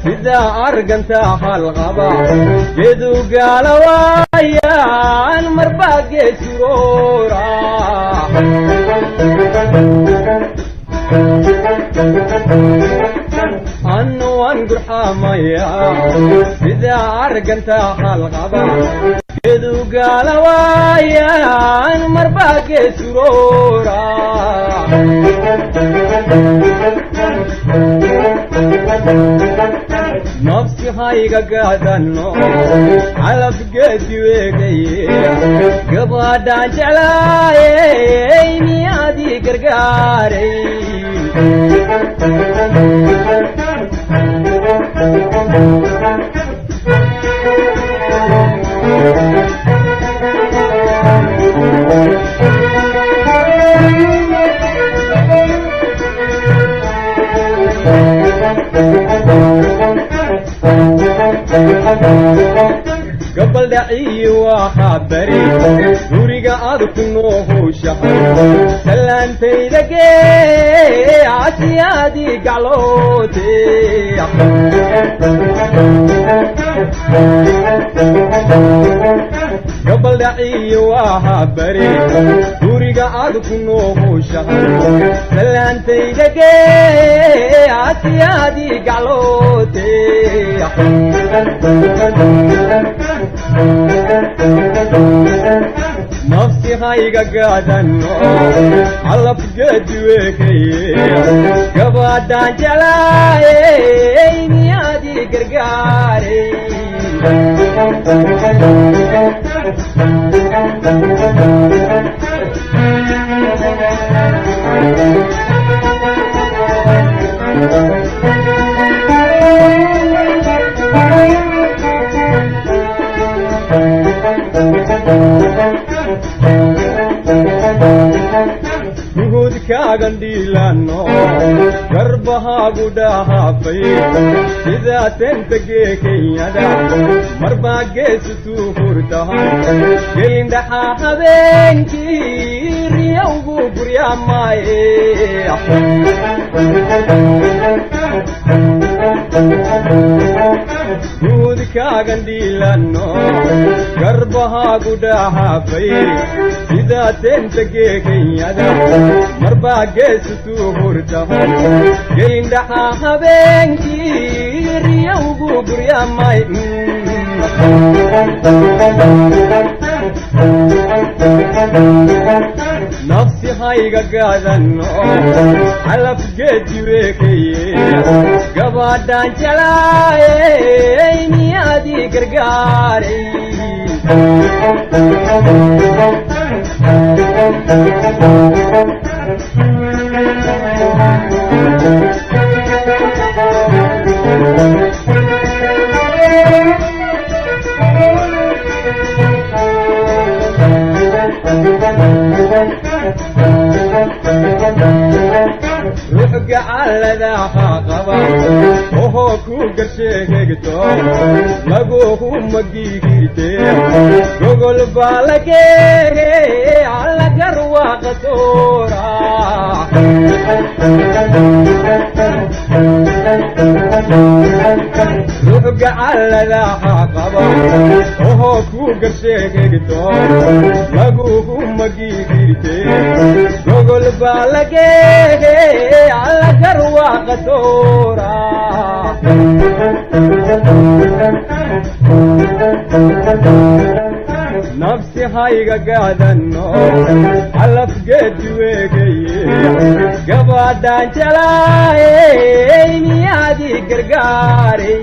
Sida arganta halqaba gedu galawaayaan marba geesuroora annuwan gurxamaya sida arganta halqaba gedu galawaayaan marba geesuroora nafsi hayga gaadano calaf geedi weegaye gabadhaan jeclaayey miyaadii gargaaray gabal dhaciyi waxaa bari guriga aad ku noohowshahay salaantayda gee casiyaadii gacloote gabal dhaciyi waxaa bari guriga aad ku noohowshahay salaantayda gee casiyaadii gacloote nafsi hayga gaadano calaf geedi weekaye gabadhaan jeclaayey miyaadii gargaaray nuhudkaagan dhiilano garbahaagu dhahaafay sidaa tenta geekenyada marbaa geesu tuuhurtahay gelindhaxaa habeenkii riyowgu guryaamaaye nuhudkaagan dhiilano garbahaagu dhahaafay sidaa tenta geekenyada marbaa geesu tuuhurtahay gelindhaxaa habeenkii riyowgu guryaamay nafsi hayga gaadano calaf geedi weekaye gabadhaan jeclaayey miyaadii gargaaray ruux gacaladaha qaba ohoo ku garsheegto laguhu magiigirte gogol baa lageege allagarwaaqa toora ruux gacaladaha qaba ohoo ku garsheegto laguhu magiigirte gogol baa lageege allagarwaaqa toora nafsi hayga gaadano calaf geedi weegaye gabadhaan jeclaayey miyaadii gargaaray.